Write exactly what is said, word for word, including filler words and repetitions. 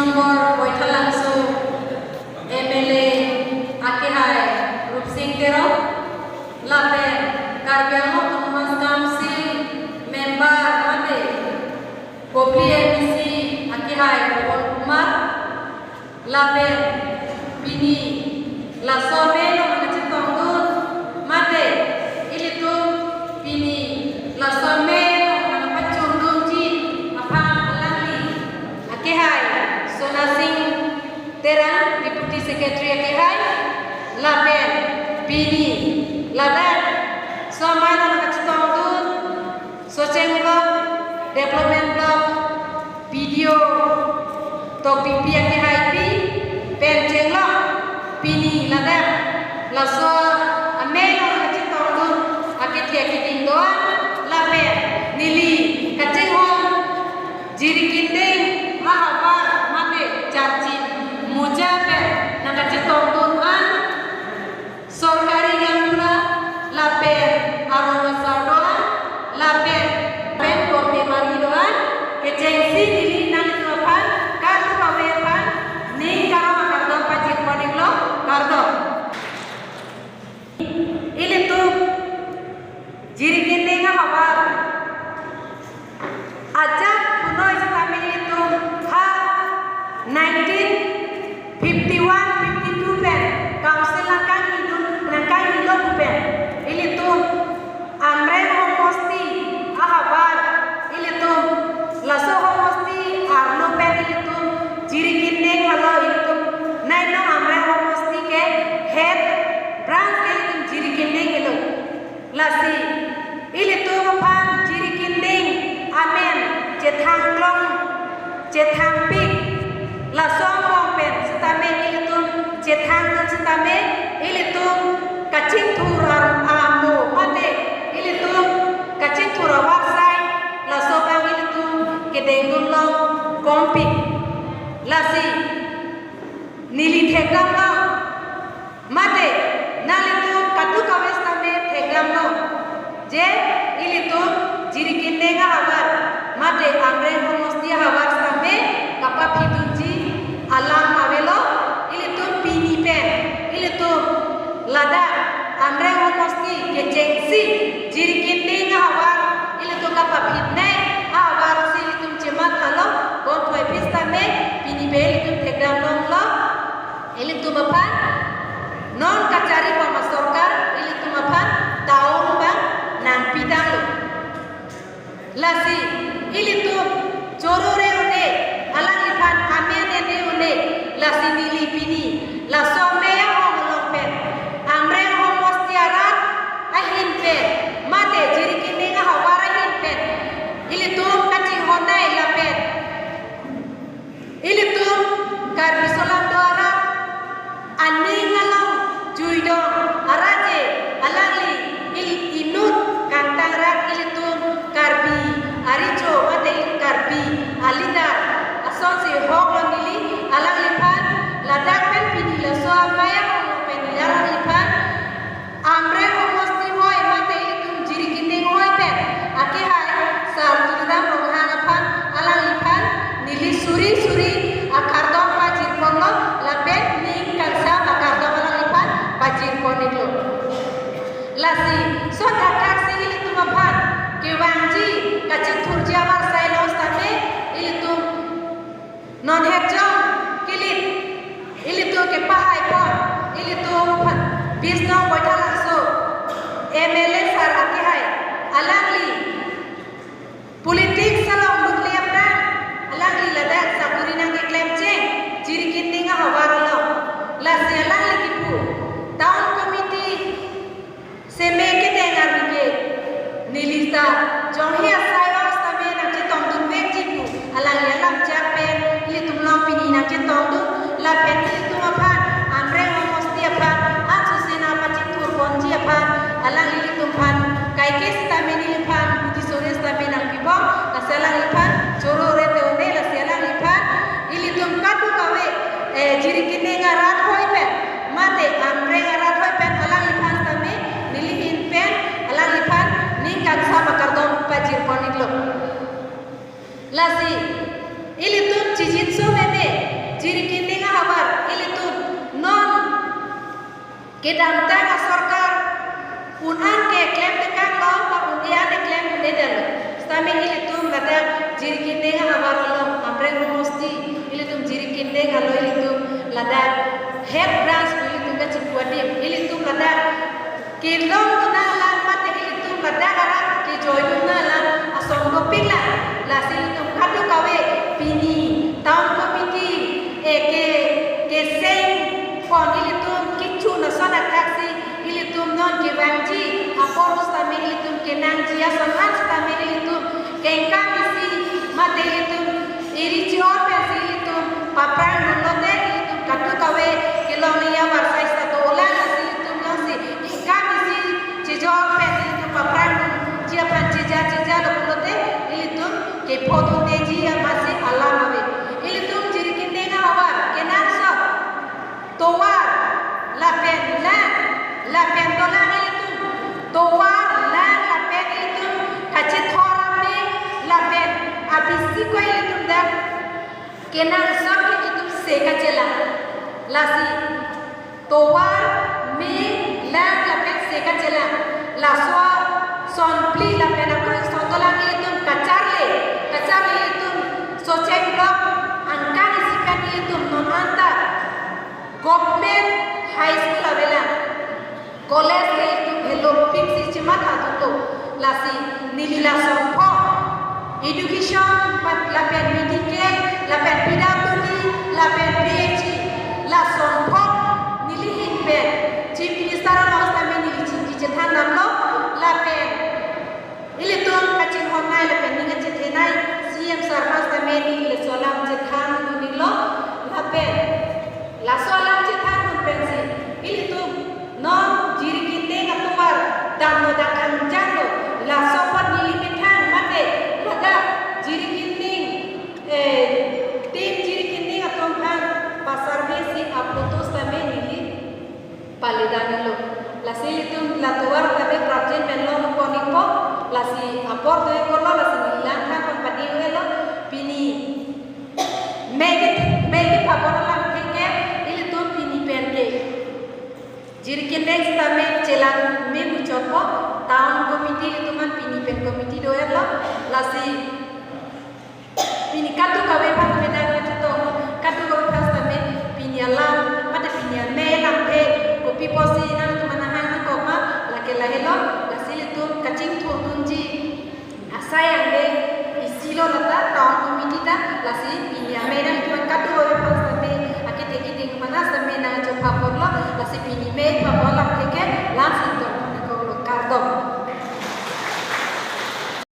Number Baithalangso M L A akehai Rupsing Teron, lapen Karbi Anglong Autonomous Council member mate Kopili M D C akehai Pawan Kumar, lapen pini laso melo nangkachetongdun mate ilitum pini laso melo nangpachundunji aphan alangli akehai Sona Sing Terang, Deputy Secretary akehai, lapen pini ladak so melo nangkachetongdun Socheng Block, Development Block, B D O, Tokbipi akehaipi, pen chenglok pini ladak laso amelo nangkachetongdun akethe akeding do-an, lapen neli kachinghon Jirikinding ahavar mate Charchi Muja pen nangkachetongdun an Sorkari Gaonbura lapen arong asar do-an lapen pen korte mari do-an kechengsi neli nanglitum aphan kadokave aphan ning karong akardom pajirpon-iklo, kardom. Ilitum Jirikinding ahavar ajat punoi sitame ilitum ha nineteen fifty-one fifty-two pen council nangkanghidun, nangkanghilo pu pen ilitum Amreng homosti ahavar ilitum laso homosti arlo pen ilitum Jirikinding halo ilitum nai non Amreng homosti ke head branch ke ilitum Jirikinding helo. Lasi ilitum aphan Jirikinding amen chethangklong chethangpik. Laso angbong pen sitame ilitum chethangdun sitame ilitum kachingthur ar-, amo mate ilitum kachingthur avarsai laso abang ilitum kedengdun longkompik. Lasi neli thekdamlong mate nanglitum kadokave sitame thekdamlong je ilitum Jirikinding ahavar mate Amreng homosti ahavar sitame kapaphidunji alam avelo. Ilitum pini pen ilitum ladak Amreng homosti kechengsi Jirikinding ahavar ilitum kapaphidnei ahavar si ilitum chemathalo, bonthoi phi sitame pini pen ilitum thekdamlonglo. Ilitum aphan non kachari pama sorkar ilitum aphan town abang nangpitanglo. Lasi ilitum choro re-un-e, alangliphan amen en-e un-e, lasi neli pini laso amei ahong along pen Amreng homosti arat ahin pen mate Jirikinding ahavar ahin pen ilitum kachinghonnei lapen ilitum Karbi Solamdo arat aning along juidon araje alangli il inut kangtang rat ilitum Karbi aricho mate Karbi aleader asonsi hoklo neli alangliphan ladak pen pini laso amei ahong pen neli alangliphan Amreng homosti hoi mate ilitum Jirikinding hoi pen akehai Sar Tuliram Ronghang aphan alangliphan neli suri suri akardom pajirponlo lapen ning kangsam akardom alangliphan pajirpon-iklo. Lasi so thakthak si ilitum aphan kevangji kachingthurji avarsai lo sitame ilitum non hekjong kilit ilitum kepahaipon ilitum Bisnong Baithalangso M L A sar akehai alangli politics along lukle aphrang alangli ladak sakuri nangkeklemcheng Jirikinding ahavar along. Lasi alangli kipu town committee seme kedeng arni ke neli ta jonghi asai ong sitame nangchetongdunvekji pu alangli alam chak pen ilitum along pini nangchetongdun lapen ilitum aphan Amreng homosti aphan achusen apachingthurponji aphan alangli ilitum aphan kaike sitame neliphan budi sore sitame nangpibom, lasi alangliphan choro re te-un-e, lasi alangliphan ilitum kadokave, eh, Jirikinding arat hoi pen mate Amreng arat hoi pen alangliphan sitame neli ahin pen alangliphan ning kangsam akardom pajirpon-iklo. Lasi ilitum chijinso meme Jiri kinding ahavar ilitum non kedamtang asorkar un-an ke klem tekang lo, ba un-e an ke klem un-e detlo. Sitame ilitum ladak jiri kinding ahavar along, Amreng homosti, ilitum jiri kinding alo ilitum ladak head branch pu ilitum kachipu adim, ilitum ladak kelong dun alam mate ilitum ladak arat kejoi dun alam ason dopik lang. Lasi ilitum kadokave pini town committee eke keseng pon ilitum kichu nason athak si ilitum non kevangji apor sitame ilitum kenangji ason an sitame ilitum kengkam isi mate ilitum iri chi-or pensi ilitum paphrang dun lote ilitum kadokave kelong ni ahavar sai sa dolang lasi ilitum nangsi kengkam isi chejor pen ilitum paphrang dunji aphan cheja cheja lo pulote ilitum kepho dundeji amatsi alam ave. Ilitum jiri kinding ahavar kenangsot tovar lapen lang, lapen dolang ilitum tovar lang lapen ilitum kachethor ame lapen abisi ko ilitum dak kenangsot ke ilitum se kachelang. Lasi tovar, me, lang lapen se kachelang. Laso son phli lapen ako-an son dolang ilitum kacharli, kacharli ilitum Socheng Block angkang isi pen ilitum non anta government high school avelang. College ke ilitum helopik si chimatha dunlo. Lasi neli lason pho education mat lapen medical lapen P W D lapen P H E lason pho neli ahin pen Chief Minister along sitame neli chingki chethan damlo lapen ilitum kachinghon nai lapen ning kachethe nai C M sir along sitame neli laso alam chethan dunlo lapen laso alam chethan dun pensi ilitum non jiri kinding atovar damlo, dak khangjanglo, laso apot neli methang mate ladak jiri kinding, eh, team jiri kinding atum aphan pasar besi aphoto sitame neli pale damlo. Lasi ilitum la tovar tabe prapjin pen long konikpo, lasi apor do-iklo, lasi neli lang than pon padi-iklo, pini mege mege pabor alam ke ilitum pini pen ke jiri kinding sitame chelang me muchotpo, town committee ilitum an pini pen committee do-iklo, lasi pini kadokave